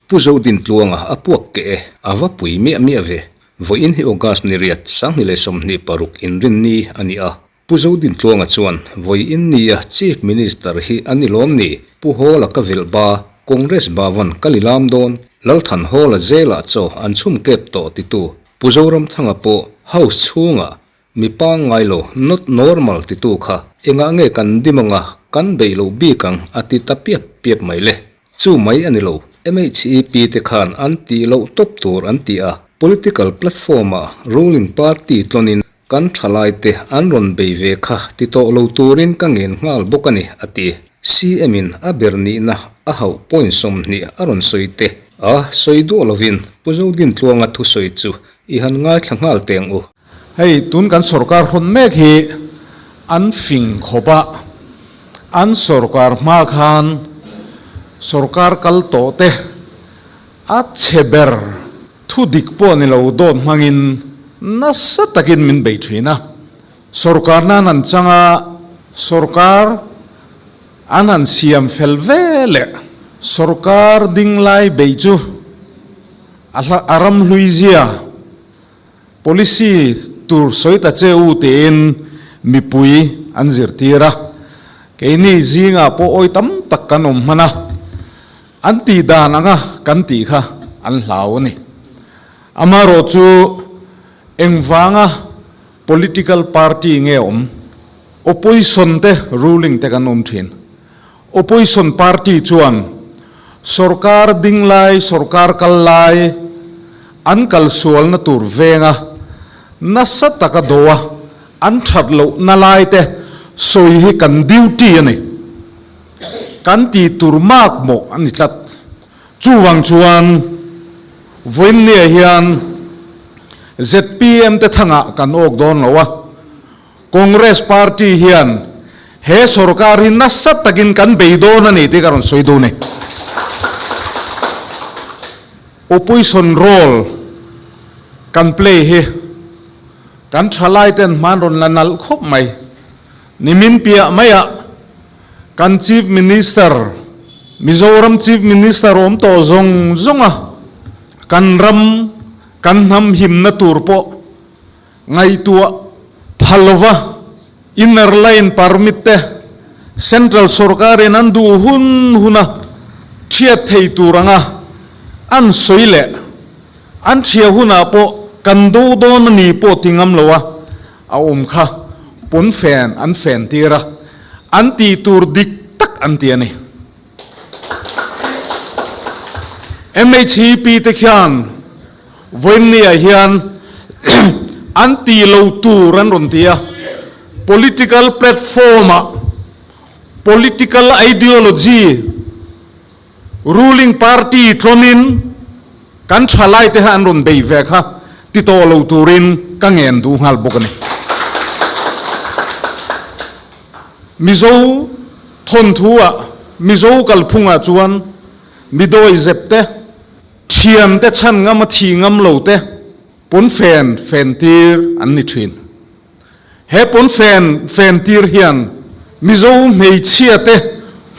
Pu Zodintluanga a puak keh e, a va pui miah miah ve. Vawiin hi August ni riat, 2026 inrinni a ni a. Pu Zodintluanga chuan, Vawiin nia Chief Minister hi a ni lawm ni? Pu Hawla ka vilh ba, Congress Bhavan ka li lam dawn, Lalthan Hawla zelah chaw an chhum kep tawh titu Pu Zoramthanga pawh House chhungah Mi pangngai lo, not normal titu kha engah nge kan dim anga kan beih loh bik ang a ti ta piap piap mai le. Chu mai a ni lo, MHEP te khan an tih loh tawp tur an ti a, political platform ah ruling party tlawnin kan thalai te an rawn bei ve kha ti tawh lo turin ka ngen nghal bawk a ni a ti. CM in a ber nihna a hauh point 20 a rawn sawi te a sawi duah lovin Pu Zodintluanga thusawi chu i han ngaithla nghal teng u. Hei tun kan sorkar hawn mek hi an fing khawp a, an sorkar hma khan sorkar kal tawh te a chhe ber thu dik pawh ni lo dawt hmangin nasa takin min bei thin a. Sorkar nan an chang a, sorkar an han siam fel ve leh sorkar ding lai bei chu a ram hlui zia. Policy tur sawi ta che u tiin mipui an zirtir a, keini zingah pawh awi tam tak kan awm hman a, an tih dan anga kan tih kha an hlau a ni. Amaherawh chu engvanga political party nge awm, opposition te ruling te kan awm thin. Opposition party chuan sorkar ding lai, sorkar kal lai an kal sualna tur venga nasa taka do a, an that lohna lai te sawi hi kan duty a ni. Kan tih tur mak mawh a ni tlat. Chuvang chuan vawiinnia hian zpm te thangah kan awk dawn lo a. Congress party hian he sorkar hi nasa takin kan bei dawn a ni tih ka rawn sawi dun e. Opposition role kan play hi kan thalai ten hman rawn la nalh khawp mai. Nimin piah maiah kan Chief Minister, Mizoram Chief Minister awm tawh zawng zawnga kan ram, kan hnam himna tur pawh Ngaihtuah phal lova inner line permit te central sorkarin an duh hun huna thiat thei tur anga an sawi leh an thiah hunah pawh kan do dawn a ni pawh ti ngam lo a a awm kha pawn fen an fen tir a, an tih tur dik tak an ti a ni. MHEP te khian Vawiinniah hian an ti lo tur an rawn ti a, political platform-ah political ideology ruling party tlawnin kan thalaite kha an rawn bei ve kha ti tawh lo turin ka ngen duh nghal bawk a ni. Mizo thawnthu-ah, Mizo kalphungah chuan midawi zep te, Thian te chhan ngam a thi ngam lo te pawn fen fen tir an ni thin. He pawn fen fen tir hian Mizo hmeichhia te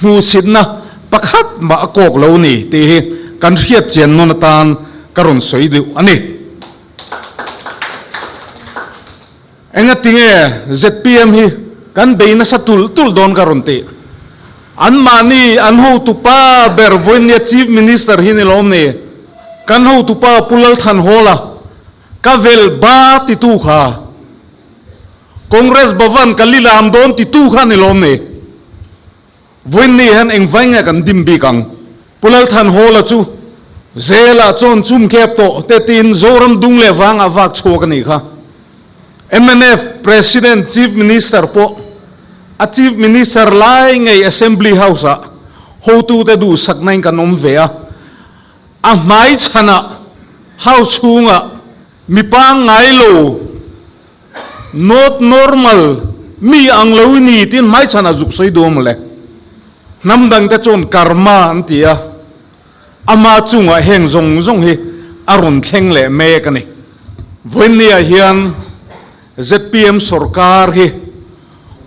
hmuhsitna pakhat mah a kawk lo ni tih hi kan hriat chian nawn atan ka rawn sawi deuh a ni. Engatinge zpm hi kan bei nasa tulh tulh dawn ka rawn tih. Anmahni an hotupa ber vawinia Chief Minister hi ni lawm ni? Kan hotupa Pu Lalthanhawla ka vel ba titu kha Congress Bhavan ka li lam dawn titu kha ni lawm ni? Vawiin ni hian engvai nge kan dim bik ang? Pu Lalthanhawla chu Zela chawn chum kep tawh te tiin Zoram dung leh vangah vak chhuak a nih kha. Mnf President Chief Minister pawh a Chief Minister lai ngei Assembly House-ah hotute duhsakna in kan awm ve a, a hmai chhanah House chhungah mi pangngai lo, Not normal, mi ang lo i ni tiin hmaichhan a zuk sawi duh mawle. Hnam dang te chuan karma an ti a, ama chungah heng zawng zawng hi a rawn thleng leh mek a ni. Vawiinniah hian zpm sorkar hi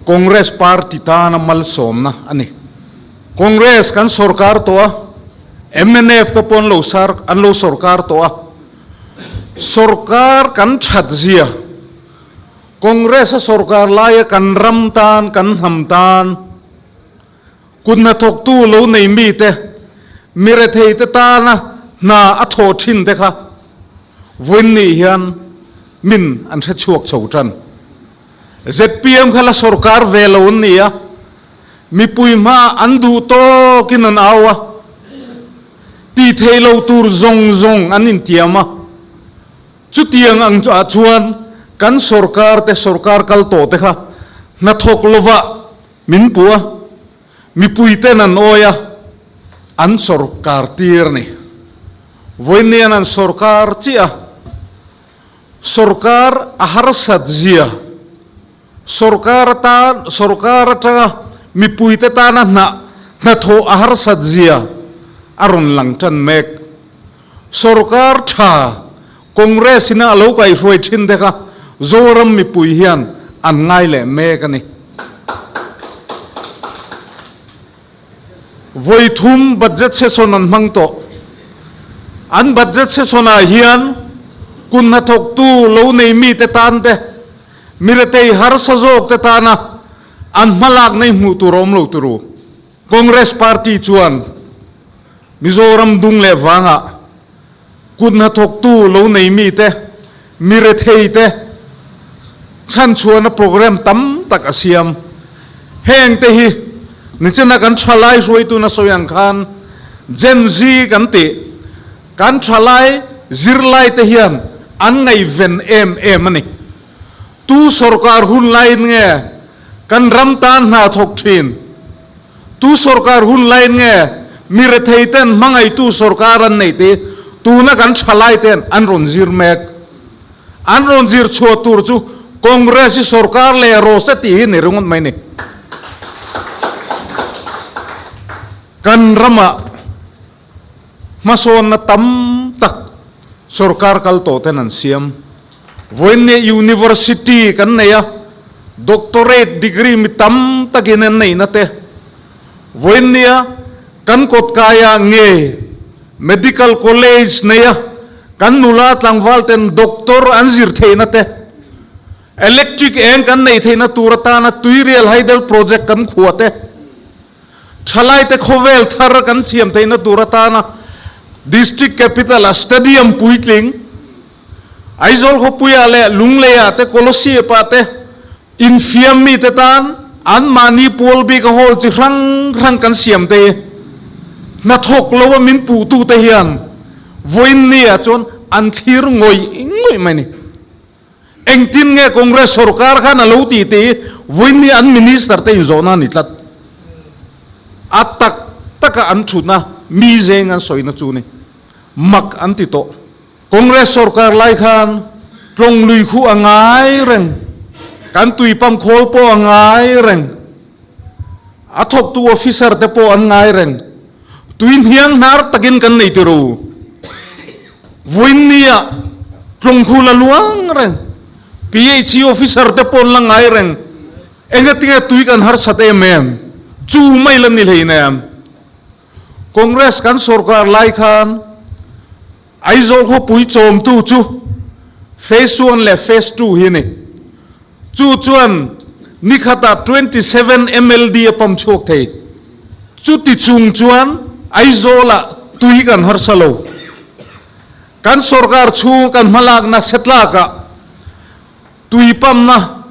Congress party tana malsawmna a ni. Congress kan sorkar tawh a, mnf te pawh an lo sar an lo sorkar tawh a, sorkar kan that zia, Congress a sorkar laia kan ram tan, kan hnam tan, kut hnathawktu lo nei mite, mi rethei te tana hna a thawh thin te kha vawiin nih hian min an hre chhuak chho tan. Zpm kha la sorkar ve lo an ni a, mipui hma an duh tawkin an au a, tih theih loh tur zawng zawng an intiam a. Chutiang ang ah chuan kan sorkar te, sorkar kal tawh te kha hnathawk lovah min puh a, mipui ten an awi a, an sorkar tir a ni. Vawiin an sorkar chiah a, sorkar a harsat zia, sorkar atan, sorkar atanga mipui te tana hna hnathawh a harsat zia a rawn lang tan mek. Sorkar tha Congress ina a lo kaihruai thin te kha Zoram mipui hian an ngai leh mek a ni. Vawi thum budget session an hmang tawh. An budget session ah hian kun hnathawktu lo nei mite tan te, miretei harsa zawk te tana an hmalak nei hmuh tur a awm lo turu. Congress party chuan Mizoram dung leh vangah kut hnathawktu lo nei mite, mi rethei te chhanchhuahna program tam tak a siam. Heng te hi nichina kan thalai hruaituna sawi ang khan Gen Z kan tih, kan thalai zirlai te hian an ngaihven em em a ni. Tu sorkar hun laiin nge kan ram tan hna thawk thin? Tu sorkar hun laiin nge mi rethei ten hmangaitu sorkar an neih tih tuna kan thalai ten an rawn zir mek. An rawn zir chhuah tur chu Congress hi sorkar leh rawh se tih hi ni ringawt mai ni. Kan ramah Hmasawnna tam tak sorkar kal tawh ten an siam. Vawiinnia University kan nei a, Doctorate degree mi tam takin an neihna te. Vawiinnia kan kawtkaiah nge Medical College nei a, kan nula tlangval ten Doctor an zir theihna te. Electric eng kan neih theihna tur atana Tuirial Hydel Project kan khuah te. Thalaite khawvel thar kan thiam theihna tur atana District Capital a Stadium puitling, Aizawl khawpuiah leh Lungleiah te Kolosip-ah te infiam mite tan anmahni pual bik a hall chi hrang hrang kan siam te hi hnathawk lo a min puhtute hian vawiin ni-ah chuan an thlir ngawih ngawih mai a ni. Engtin nge Congress sorkar khan a lo tih tih hi vawiin hi an minister te inzawhna a ni tlat. A tak taka an thutna mi zeng an sawina chu ni. Mak an ti tawh. Congress sorkar lai khan tlawng lui khu a ngai reng, kan tui pump khawl pawh a ngai reng, a thawktu officer te pawh an ngai reng. Tui hniang hnar takin kan nei ti ro. Vawiin nia tlawngkhul a luang reng. PHE officer te pawh an la ngai reng. Engatinge tui kan harsat em em? Chu mai la ni hlei nem. Congress kan sorkar lai khan Aizawl khawpui chawmtu chu Phase one leh Phase 2 hi a ni. Chu chuan nikhatah 27 MLD a pump chhuak thei. Chuti chung chuan Aizawlah tui kan harsa lo. Kan sorkar chhung kan hmalakna setlakah tui pumpna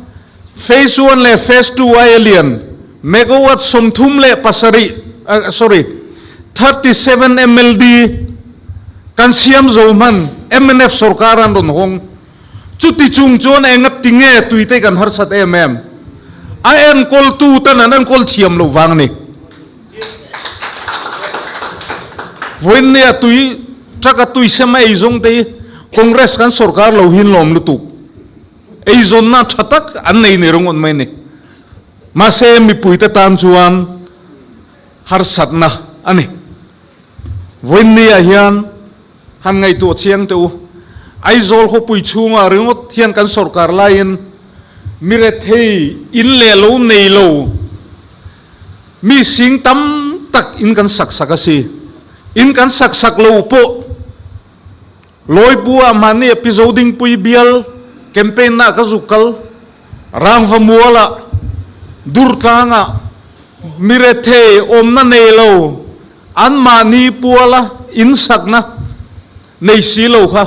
Phase one leh Phase 2 aia lian megawatt 37, sorry, 37 MLD kan siam zo hman mnf sorkar an rawn hawng. Chuti chung chuan enga ti nge tuite kan harsat em em? A enkawltu ten an enkawl thiam loh vang a ni. Vawiin nia tui truck a tui sem a eizawng te hi Congress kan sorkar lo hi lawm lutuk. Eizawnna tha tak an nei ni ringawt mai a ni. Mahse mipuite tan chuan harsatna a ni. Vawiin nia hian Han ngaihtuah chiang teh u. Aizawl khawpui chhungah ringawt hian kan sorkar laiin Mi rethei in leh lo nei lo mi sing tam tak in kan sak sak a si. In kan sak sak lo pawh Lawipu ah mahni a Pi Zodingpui bial campaign na ah ka zuk kal. Rangva mual ah, Durtlang ah mi rethei awmna nei lo an mahni puala in sakna nei si lo kha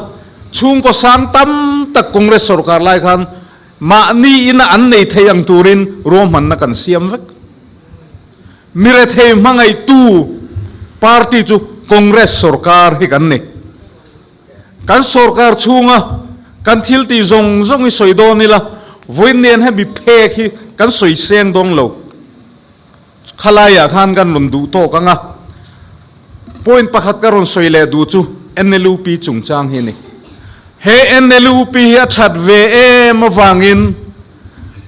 chhungkaw sang tam tak Congress sorkar lai khan mahni ina an nei thei ang turin ruahmanna kan siam vek. Mi rethei hmangaihtu party chu Congress sorkar hi kan ni. Kan sorkar chhunga kan thil tih zawng zawng hi sawi dawn ila, vawiin nen hemi phek hi kan sawi seng dawn lo. Khalaiah khan kan rawn duh tawk ang a, point pakhat ka rawn sawi leh duh chu NLUP chungchang hi a ni. He NLUP hi a that ve em avangin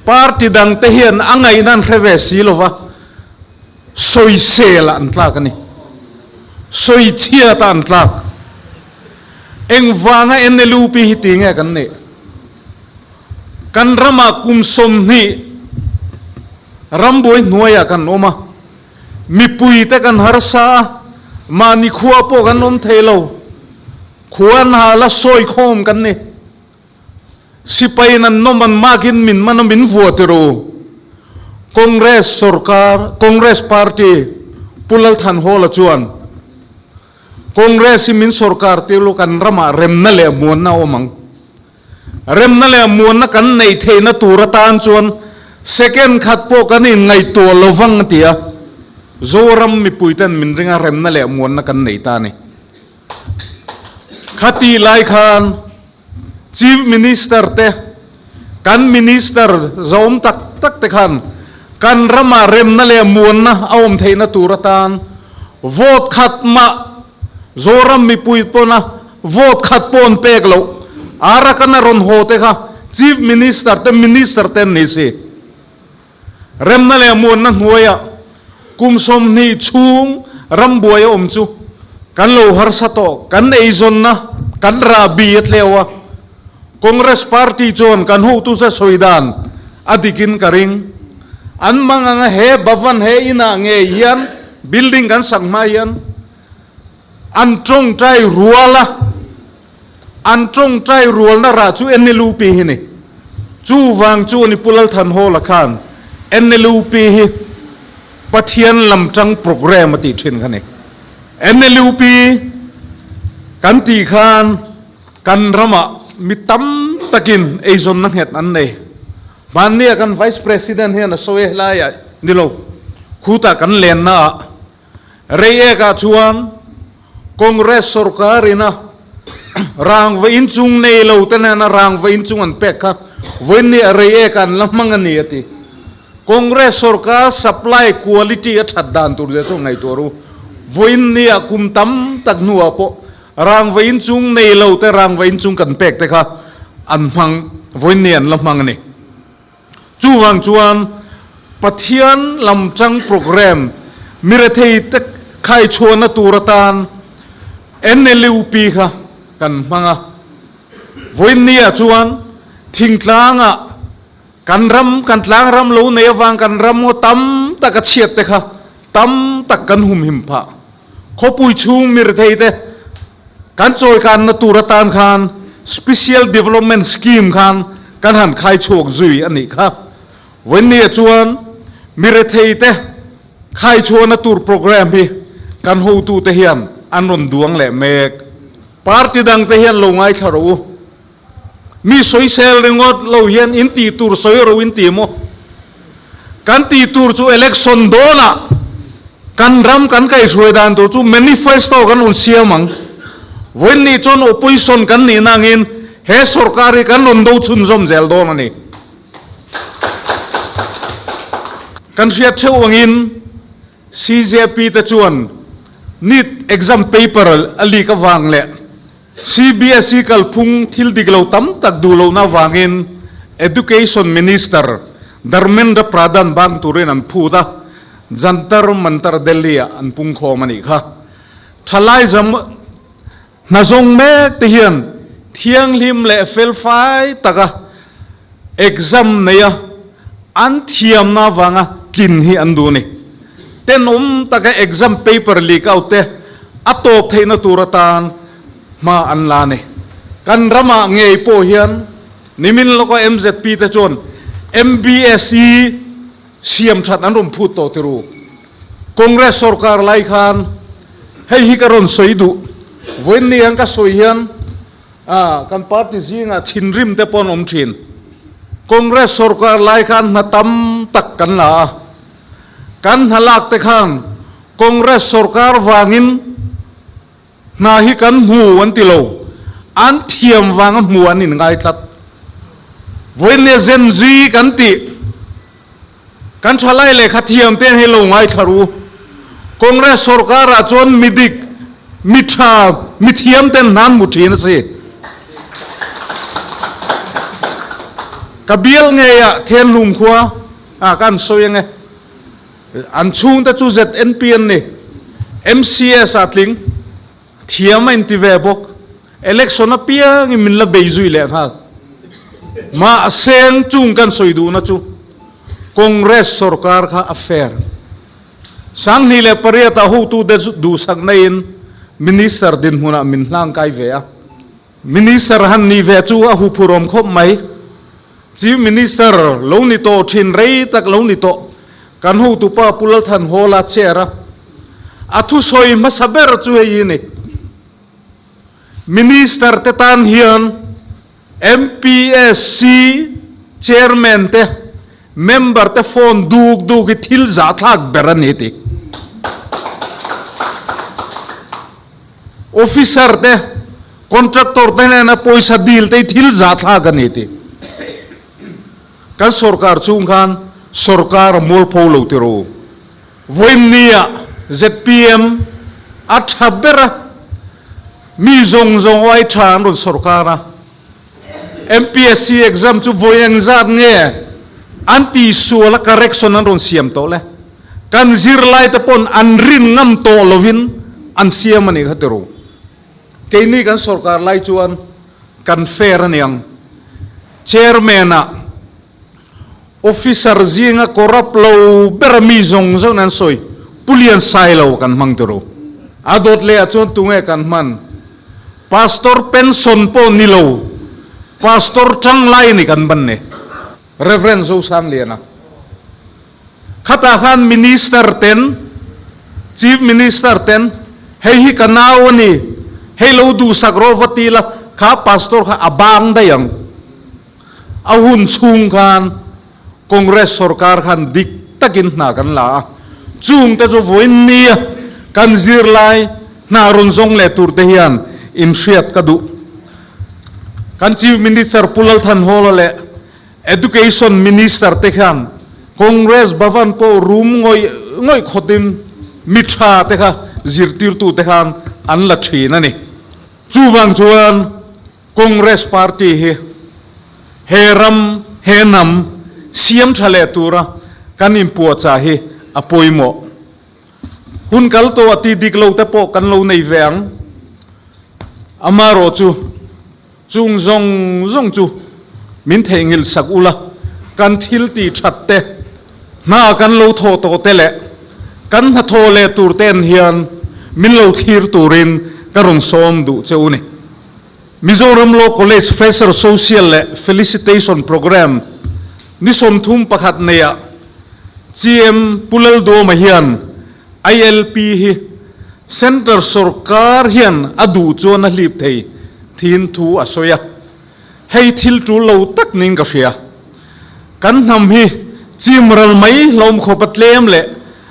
party dangte hian a ngaihna an hre ve si lo va, sawisel ah an tlak a ni. Sawichhiat ah an tlak. Engvanga NLUP hi ti nge kan nih? Kan ramah kum 20 rambuai hnuaiah kan awm a, mipuite kan harsa a, mahni khua pawh kan awm thei lo, khua an hal a, sawikhawm kan ni. Sipai in an nawm an makin min man a min vuah tir u. Congress sorkar, Congress party Pu Lalthanhawla chuan Congress hi min sorkar tir lu kan ramah remna leh muanna a awm ang. Remna leh muanna kan neih theihna tur atan chuan second khat pawh kan inngaihtuah lo vang a ti a, Zoram mipuiten min ringa remna leh muanna kan nei ta a ni. Khatih lai khan Chief Minister te, kan Minister zawm tak tak te khan kan ramah remna leh muanna a awm theihna tur atan vote khat mah Zoram mipui pawna vote khat pawh an pek loh. Arakan a rawn haw te kha Chief Minister te Minister te an ni si. Remna leh muanna hnuaiah kum 20 chhung rambuai a awm chu kan lo harsa tawh, kan eizawnna kan rahbi a tleu a, Congress party chuan kan hotu se sawi dan a dikin ka ring. An mang anga he Bhavan he inah ngei hian building kan sak hma hian an tawngtai rual a, An tawngtai rualna rah chu NLUP hi ni. Chuvang chu ni Pu Lalthanhawla khan NLUP hi Pathian lam tang program a tih thin kha ni. NLUP kan tih khan kan ramah mi tam takin eizawnna nghet an nei. Hmannia kan Vice President hian a sawi helaiah ni lo, khutah kan lenna ah Reiek ah chuan Congress sorkar ina rangva inchung nei lo te nena rangva inchung an pek kha vawiin a Reiek ah an la hmang a ni a ti. Congress sorkar supply quality a that dan tur zia chu ngaihtuah ru. Vawiin ni ah kum tam tak hnuah pawh rangva inchung nei lo te rangva inchung kan pek te kha an hmang vawiin ni an la hmang a ni. Chuvang chuan Pathian lam chang program mirethei te khaichhuahna tur atan NLUP kha kan hmang a. Vawiinniah chuan thingtlangah kan ram, kan tlang ram lo nei avang kan ram ngaw tam tak a chhiat te kha tam tak kan humhim phah. Khawpui chhung mirethei te Kan chawikanna tur atan khan Special Development Scheme khan kan han khai chhuak zui a nih kha. Vawiinnia chuan mi retheite khai chhuahna tur programme hi kan hotute hian an rawn duang leh mek. Party dangte hian lo ngaithla rawh u. Mi sawisel ringawt lo hian in tih tur sawi ro in ti maw? Kan tih tur chu election dawnah kan ram kan kaihhruai dan tur chu manifesto kan rawn siam ang. Vawiin nih chuan opposition kan nih nangin he sorkar hi kan rawn do chhunzawm zel dawn a ni. Kan hriat theuh angin CJP te chuan NEET exam paper a leak avang leh CBSE kalphung thil dik lo tam tak duh lohna avangin Education Minister Dharmendra Pradhan bang turin an phut a, Jantar Mantar Delhi-ah an pungkhawm a nih kha. Thalai zam hna zawng mek te hian thianghlim leh felfai taka. Exam neia an thiamna avanga tlin hi an duh a ni. Tenawm taka exam paper leak out te a tawp theihna tur atan hma an la a ni. Kan ramah ngei pawh hian nimin lawka MZP te chuan MBSE siam that an rawn phut tawh tiru. Congress sorkar lai khan hei hi ka rawn sawi duh. Vawiin ni ang ka sawi hian kan party zingah thinrim te pawh an awm thin. Congress sorkar lai khan hna tam tak kan la a. Kan hna lak te khan Congress sorkar vangin Hna hi kan hmu an ti lo, an thiam vanga hmu an inngai tlat. Vawiinnia Gen Z kan tih, kan thalai lehkha thiam te hi lo ngaithla ru. Congress sorkarah chuan mi dik, mi tha, mi thiam ten hna an hmu thin a si. Ka bial ngeiah Thenhlum khua ah ka an sawi ange. An chhungte chu ZNP an ni. MCS ah tling. Thiam a inti ve bawk. Election apiangin min la bei zui leh nghal. Mahse chung kan sawi duhna chu Congress sorkar kha a fair. 2008 ah hotute duhsak naiin Minister dinhmunah min hlangkai ve a. Minister han nih ve chu a huphurhawm khawp mai. Chief Minister lo ni tawh thin rei tak lo ni tawh kan hotupa Pu Lalthanhawla chair a a thusawi hmasa ber chu hei hi ni. Minister te tan hian MPSC Chairman te Member te phone duk duk hi thil zahthlak ber a ni ti. Officer te, contractor te hnena pawisa dil te hi thil zahthlak a ni ti. Kan sorkar chung khan sorkar a mualpho lo ti ro. Vawiinnia zpm a tha ber a, mi zawng zawng ai tha an rawn sorkar a. MPSC exam chu vawi engzat nge an tihsual a correction an rawn siam tawh le? Kan zirlai te pawn an rin ngam tawh lovin an siam a nih kha ti ru. Keini kan sorkar lai chuan kan fair a niang. Chairman ah Officer zinga corrupt lo ber a mi zawng zawng an sawi Pu Lian Sailo kan hmang ti ru. A dawt leh ah chuan tunge kan hman? Pastor pension pawh ni lo, Pastor tanglai ni kan ban ni. Rev. Zosangliana. Khatah khan Minister ten, Chief Minister ten, hei hi ka nau a ni, hei lo duhsak rawh va ti la, kha Pastor kha a bang daih ang. A hun chhung khan Congress sorkar khan dik takin hna kan la a, chungte chu vawiin nia kan zirlai hna rawn zawng leh turte hian inhriat ka duh. Kan Chief Minister Pu Lalthanhawla leh Education Minister te khian Congress Bhavan pawh rum ngawih ngawih khawtin mi tha te kha zirtirtu te khan an la thin a ni. Chuvang chuan Congress Party hi he ram, he hnam siam tha leh tura kan inpuahchah hi a pawimawh. Hun kal tawh a ti dik lo te pawh kan lo nei ve ang. Amaherawhchu, chung zawng zawng chu min theihnghilh sak ula, kan thil tih that te, hna kan lo thawh tawh te leh kan hnathawh leh tur ten hian min lo thlir turin ka rawn sawm duh che u ni. Mizoram Law College Fresher Social leh Felicitation Programme ni 31 neiah CM Pu Lalduama hian ILP hi Centre sorkar hian a duh chuan a hlip thei thin thu a sawi a, hei thil tul lo tak niin ka hria. Kan hnam hi chim ral mai hlawm khawp a tlem leh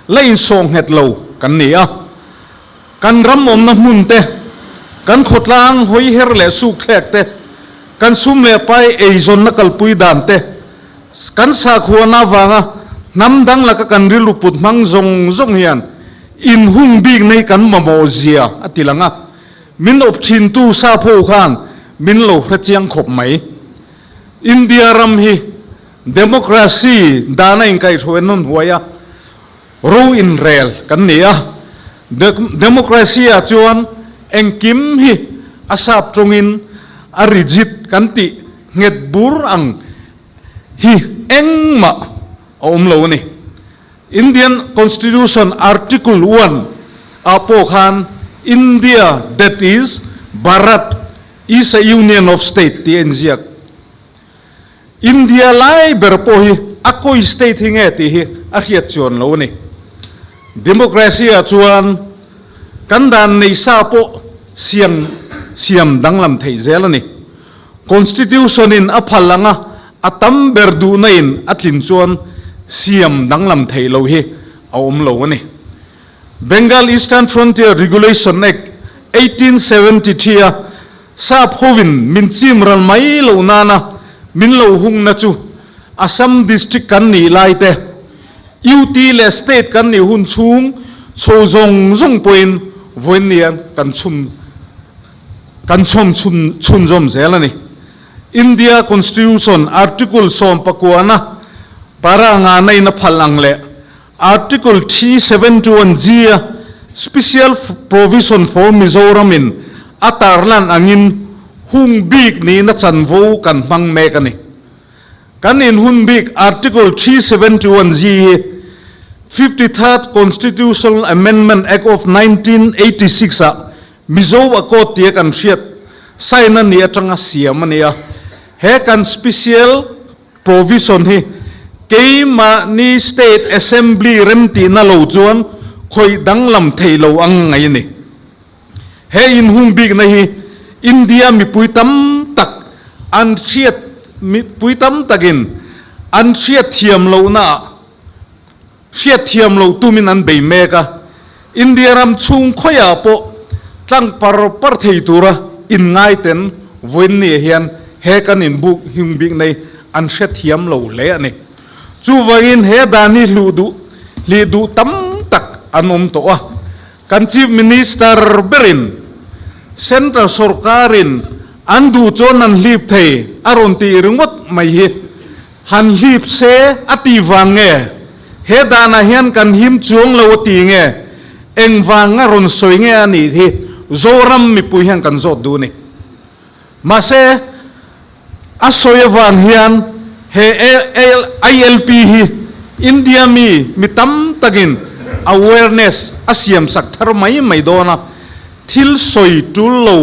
la insawh nghet lo kan ni a. Kan ram awmna hmun te, kan khawtlang hawi her leh suk thlek te, kan sum leh pai eizawnna kalpui dan te, kan sakhuana avanga hnam dang laka kan rilru put hmang zawng zawng hian inhung bik nei kan mamawh zia a ti lang a. Min awp thintu sapho khan min lo hre chiang khawp mai. India ram hi democracy dana inkaihhruai nawn huai a. Ro inrel kan ni a, democracy ah chuan engkim hi a sap tawngin a rigid kan tih nghet bur ang. hi engmah a awm lo a ni. Indian Constitution Article one ah pawh khan India that is Bharat is a union of state tih a inziak. India lai ber pawh hi a kawi state hi nge tih hi a hriat chuan lo a ni. Democracy ah chuan kan dan nei sa pawh siam siam danglam theih zel a ni. Constitution in a phal anga a tam ber duhna in a tlin chuan siam danglam theih lo hi a awm lo a ni. Bengal Eastern Frontier Regulation Act 1873 a Sap hovin min chim ral mai loh nana min lo hungna chu Assam District kan nih lai te, UT leh State kan nih hun chhung chho zawng zawng pawhin vawiinnia kan chhun kan chhawm chhun chhunzawm zel a ni. India Constitution Article sawmpakuana para ngana in a phal ang leh Article 371G a Special Provision for Mizoram in a tarlan angin hung bik nihna chanvo kan hmang mek a ni. Kan inhun bik Article 371G hi 53rd Constitutional Amendment Act of 1986 ah Mizo Accord tia kan hriat sign a nih atanga siam a ni a. He kan Special Provision hi keimahni State Assembly remtihna lo chuan khawih danglam theih lo ang ngai a ni. He inhung bikna hi India mipui tam tak an hriat mipui tam takin an hriat thiam lohnaah Hriatthiam lo tumin an bei mek a, India ram chhung khawiah pawh tlang par par thei tura inngaiten vawiinniah hian he kan inbuk hung bik nei an hrethiam lo hle a ni. Chuvangin he dan hi hluh duh hlih duh tam tak an awm tawh a, kan Chief Minister berin Central sawrkarin an duh chuan an hlip thei a rawn tih ringawt mai hi Han hlip se a ti vang nge? He danah hian kan him chuang lo a ti nge? Engvang a rawn sawi nge a nih hi Zoram mipui hian kan zawt duh a ni. Mahse, a sawi avang hian he ILP hi India mi mi tam takin awareness a siamsak thar mai mai dawn a, thil sawi tul lo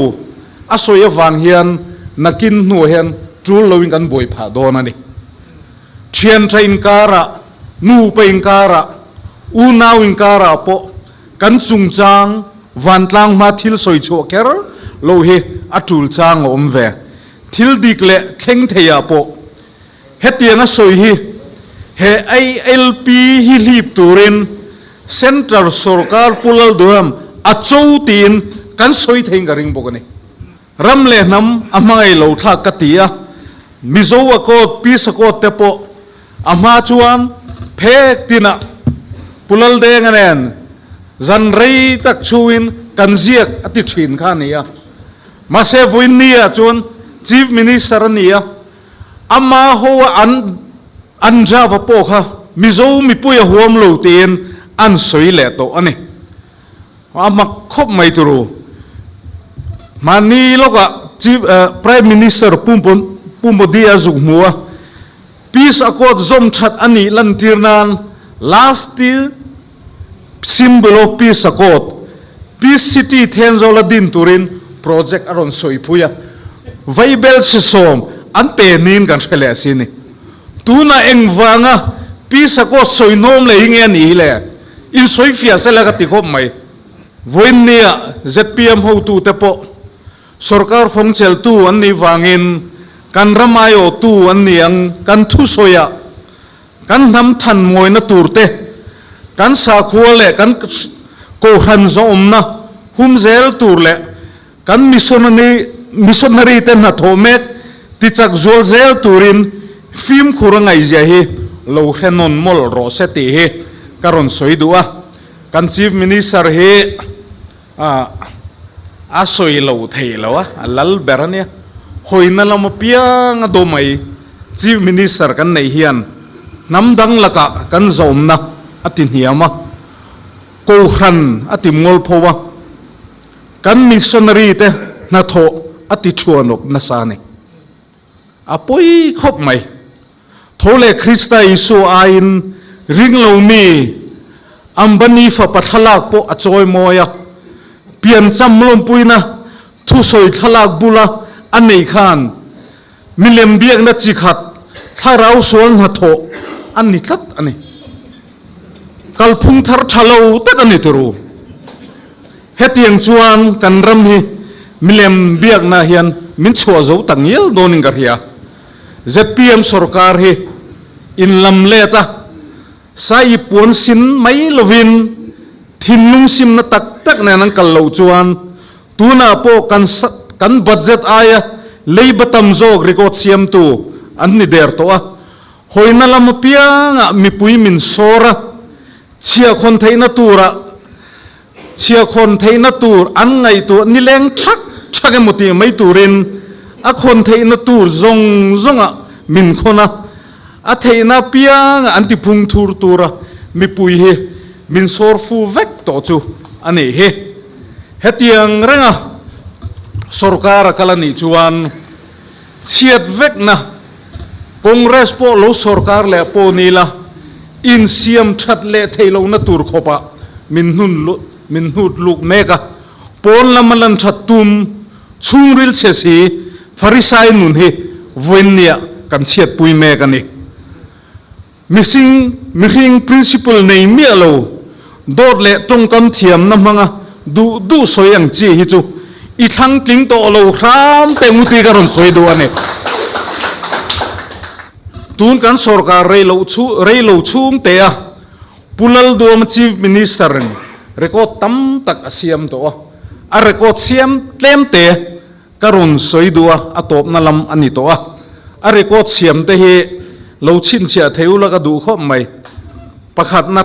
A sawi avang hian nakin hnuah hian tul loin kan buai phah dawn a ni. Thian tha inkarah, nupa inkarah, unau inkarah pawh kan chungchang vantlang hma thil sawi chhuah kher lo hi a tul chang a awm ve. Thil dik leh thleng theiah pawh hetiang a sawi hi he ILP hi hlip turin Central sorkar Pu Lalduham a cho tiin kan sawi theiin ka ring bawk a ni. Ram leh hnam a hmangaih lo thlak ka ti a, Mizo Accord, Peace Accord te pawh a hma chuan phek tinah Pu Laldenga nen zan rei tak chhungin kan ziak a ti thin kha a ni a. Mahse vawiinni ah chuan Chief Minister a ni a, Ama ho a an an Java pawh kha Mizo mipui a huam lo tiin an sawi leh tawh a ni. A mak khawp mai turu. Hmanni lawkah Chief Prime Minister Pu Pu Modi a zuk hmu a, Peace Accord zawm that a nih lantir nan last symbol of Peace Accord, Peace City Thenzawl a din turin project a rawn sawi phui a, Vaibel sisawm an pe niin kan hre leh a si ni. Tunah engvanga Peace Accord sawi hnawm leh hi nge a nih hi le? Insawi fiah sela ka ti khawp mai. Vawiinnia zpm hotute pawh sorkar fawngcheltu an nih vangin kan ram aiawhtu an ni ang kan thusawiah Kan hnam than mawina tur te, kan sakhua leh kan kohhran zawhawmna hum zel tur leh kan missionary te hnathawh mek tichak zual zel turin fimkhur a ngaihzia hi lo hre nawn mawlh rawh se tih hi ka rawn sawi duh a. Kan Chief Minister hi A sawi lo thei lo a, a lal ber a nia. Hawina lam apiang a daw mai. Chief Minister kan neih hian hnam dang lakah kan zawmna a ti hniam a, Kohhran a ti mual pho a, kan missionary te hnathawh a ti thuanawp nasa a ni. A pawi khawp mai. Tho leh Krista Isua aiin ring lo mi Ambani fapa thlalak pawh a chawi mawi a, piancham lawmpuina thusawi thlalak bula a nei khan milem biakna chi khat thlarau sual hnathawh a ni tlat a ni. Kalphung thar tha lo tak a ni turu. Hetiang chuan kan ram hi milem biakna hian min chhuah zo ta ngial dawnin ka hria. Zpm sorkar hi inlam let a, Sai puan sin mai lovin thinlung simna tak tak nen an kal loh chuan tunah pawh kan kan budget aia leiba tam zawk record siamtu an ni der tawh a. Hawina lam apiangah mipui min sawr a, chhiahkhawn theihna turah Chhiahkhawn theihna tur an ngaihtuah nileng thak thak emaw tih mai turin a khawn theihna tur zawng zawngah min khawn a, a theihna apiangah an tiphung thur tura mipui hi min sawr fu vek tawh chu a nih hi. Hetiang renga sorkar a kal a nih chuan chhiat vekna Congress pawh lo sorkar leh pawh ni la, insiam that leh theih lohna tur khawpah min hnun min hnut luk mek a. Pawn lama lan that tum chhungril chhe si Pharisai nun hi vawiinniah kan chhiatpui mek a ni. Mihring, mihring principle nei miah lo, dawt leh tawngkam thiamna hmanga duh duh sawi ang chi hi chu i thlang tling tawh lo hram teh ngu ti ka rawn sawi duh a ni. Tun kan sorkar rei loh chu, rei lo chhung teh a, Pu Lalduama Chief Minister in record tam tak a siam tawh a, a record siam tlem te Ka rawn sawi duh a, a tawpna lam a ni tawh a. A record siam te hi lo chhinchhiah thei ula ka duh khawp mai. Pakhatna,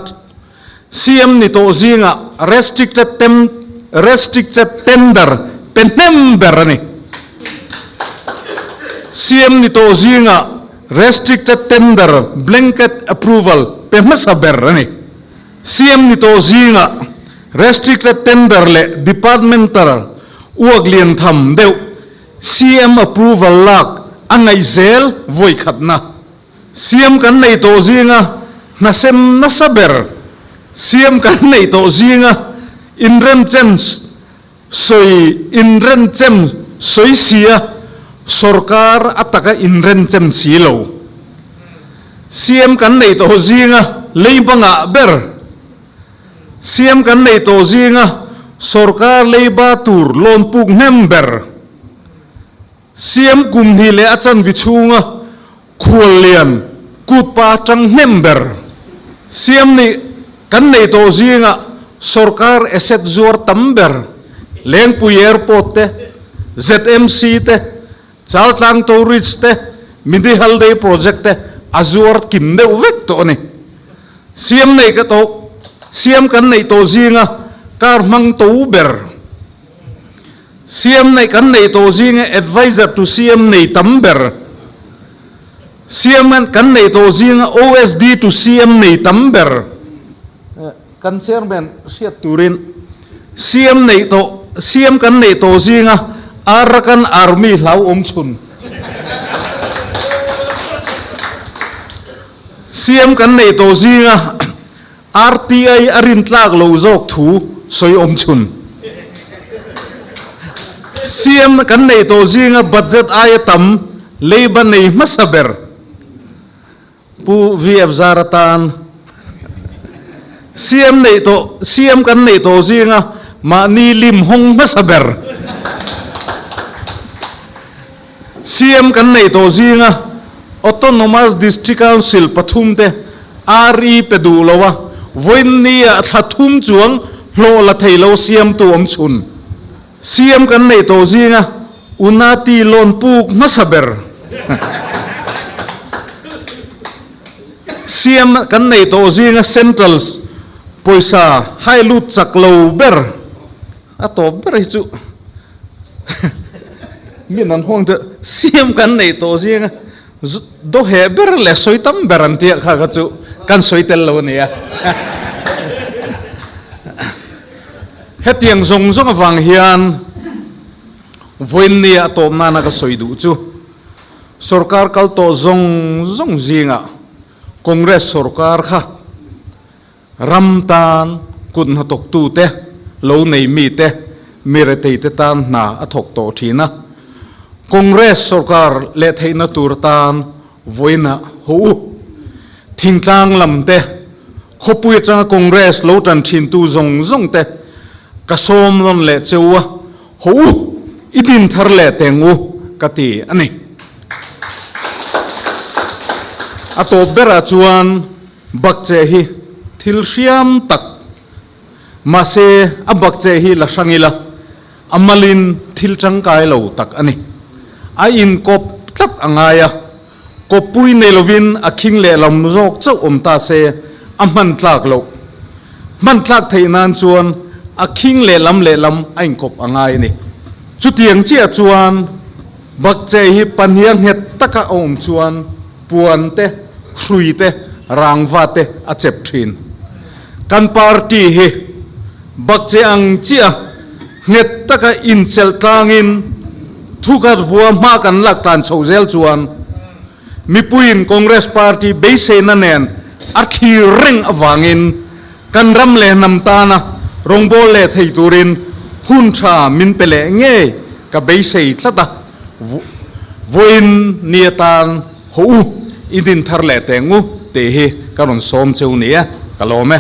CM ni tawh zingah restricted tem restricted tender pe hnem ber a ni. CM ni tawh zingah restricted tender blanket approval pe hmasa ber a ni. CM ni tawh zingah restricted tender leh departmental uak lian tham deuh CM approval lak a ngaih zel vawi khatna. CM kan neih tawh zinga hna sem nasa ber CM kan neih tawh zinga inremchen sawi inrenchem sawi sia sorkar a taka inrenchem si lo. CM kan neih tawh zinga leiba ngah ber CM kan neih tawh zinga sorkar leiba tur loan puk hnem ber CM kum hnih leh a chanvi chhunga khuallian kutpa tang hnem ber CM nih kan neih tawh zinga sorkar asset zuar tam ber Lengpui Airport te, ZMC te, Chaltlang Toll Ridge te, Mini Halday Project te a zuar kim deuh vek tawh a ni. CM nei ka tawh CM kan neih tawh zinga car hmang to ber. CM neih kan neih tawh zinga adviser to CM nei tam ber. CM kan neih tawh zinga OSD to CM nei tam ber. Kan chairman hriat turin CM neih tawh CM kan neih tawh zinga Arakan Army hlau awm chhun. CM kan neih tawh zinga RTI a rintlak lo zawk thu sawi awm chhun. CM kan neih tawh zinga budget aia tam leiba nei hmasa ber Pu VF Zara tan CM neih tawh CM kan neih tawh zinga mahni lim hawng hmasa ber CM kan neih tawh zinga Autonomous District Council pathumte RE pe duh lo a, vawiinnia thla thum chuang hlawh la thei lo siamtu awm chhun. CM kan neih tawh zinga Unati loan puk hmasa ber. CM kan neih tawh zinga Central pawisa hai lut chak lo ber a tawp ber hi chu. Mi nan huang te CM kan neih tawh zinga do heh ber leh sawi tam ber an tia kha kha chu kan sawi tel lo a nia. Hetiang zawng zawng avang hian vawiinnia a tawp nana ka sawi duh chu. Sorkar kal tawh zawng zawng zingah Congress sorkar kha ram tan kut hnathawktute, lo nei mite, mi reteite tan hna a thawk tawh thin a. Congress sorkar leh theihna tur tan vawiinah haw u. Thingtlang lam te, khawpui atanga Congress lo tan thintu zawng zawng te ka sawm rawn leh cheu a, haw u, i din thar leh teng u ka ti a ni. A tawp berah chuan bakcheh hi thil hriam tak, mahse a bakcheh hi la hrang ila a malin thil tangkai lo tak a ni. A inkawp tlat a ngai a, kawppui nei lovin a khing lehlam zawk chauh awm ta se a hman tlak loh. Hman tlak theih nan chuan a khing lehlam lehlam a inkawp a ngai a ni. Chutiang chiah chuan bakcheh hi pahniha nghet taka a awm chuan puan te, hrui te, rangva te a chep thin. Kan party hi bakcheh ang chiah nghet taka inchelh tlangin thukhat vua hma kan lak tlan chho zel chuan mipuiin Congress party beiseina nen a thlir reng avangin kan ram leh hnam tana rawngbâwl leh thei turin hun tha min pe leh ngei ka beisei tlat a, vawiin ni atan haw u, i din thar leh teng u tih hi ka rawn sawm cheu ni e, ka lawm e.